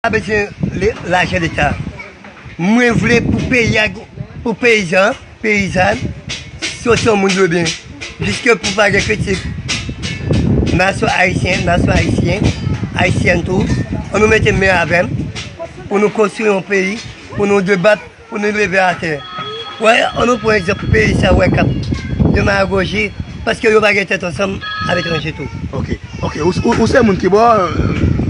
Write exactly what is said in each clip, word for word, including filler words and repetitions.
Pa bezwen le- lajan Leta. Mwen vle pou peyi a, pou peyizan, peyizàn, soti yon moun dwe byen. Jiske pou pa gen kritik. Nasyon ayisyen, nasyon ayisyen, ayisyèn tou, ann nou mete men avè m pou nou konstwi yon peyi, pou nou debat, pou nou leve atè. Wè, ann nou pran egzanp peyi sa wè k ap demagoji, paske yo pa gen tèt ansanm aletranje tou. Ok, ok. Ou, ou, ou se moun ki bò,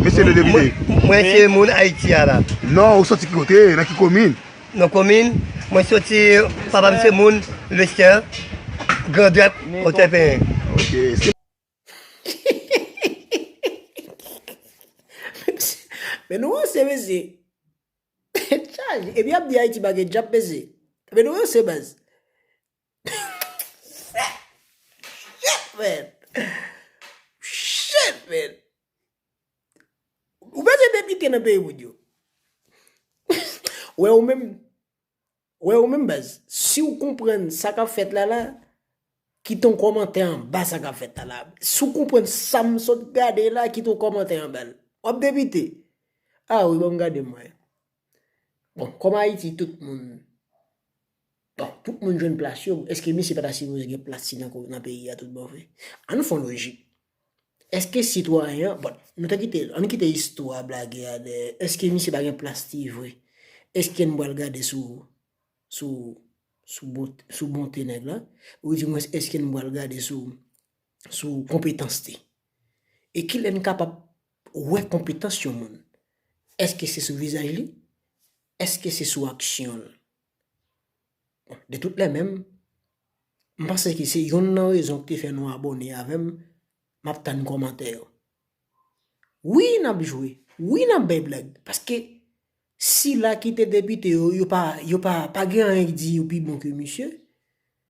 mesye le depite? Mwen, mwen se moun Ayiti a la. Non, ou soti ki kote? Nan ki komin? Nan komin, mwen soti, papa m se moun Lestè, Grandèk, Otèpen. Ok, se Men nou ranse, mesye. Chaje. Epi ap di Ayiti pa gen djab, mesye. Men nou ranse, baz. Shit, man. Shit, man. Ou bezwen depite nan peyi moun yo. Wè ou menm. Wè ou menm, baz. Si w konprann sa k ap fèt la la, kite yon kòmantè anba sa k ap fèt la la. Si w konprann sa m sot gade la, kite yon kòmantè anba l. W ap depite. Ah wi, ban m gade m wè. Bon, kòm Ayiti, tout moun, bon, tout moun jwenn plas yo. Èske misye pa ta sipoze gen plas li nan ko- nan peyi a tout bon vre? Ann fè yon lojik. Èske sitwayen an, bon, nou ta kite, ann kite istwa blage a dèyè, èske misye pa gen plas li vre? Èske n pral gade sou, sou, sou, bon, sou bonte nèg la? Ou di mwen, èske n pral gade sou, sou konpetans li? E kilè n kapab wè konpetans yon moun? Èske se sou vizaj li? Èske se sou aksyon l? Bon, de tout lè menm, m panse ke se yonn nan rezon ki te fè nou abòne avè m, m ap tann kòmantè yo. Wi, n ap jwe. Wi, n ap bay blag. Paske sila ki te depite yo, yo pa, yo pa, pa gen anyen ki di yo pi bon ke misye.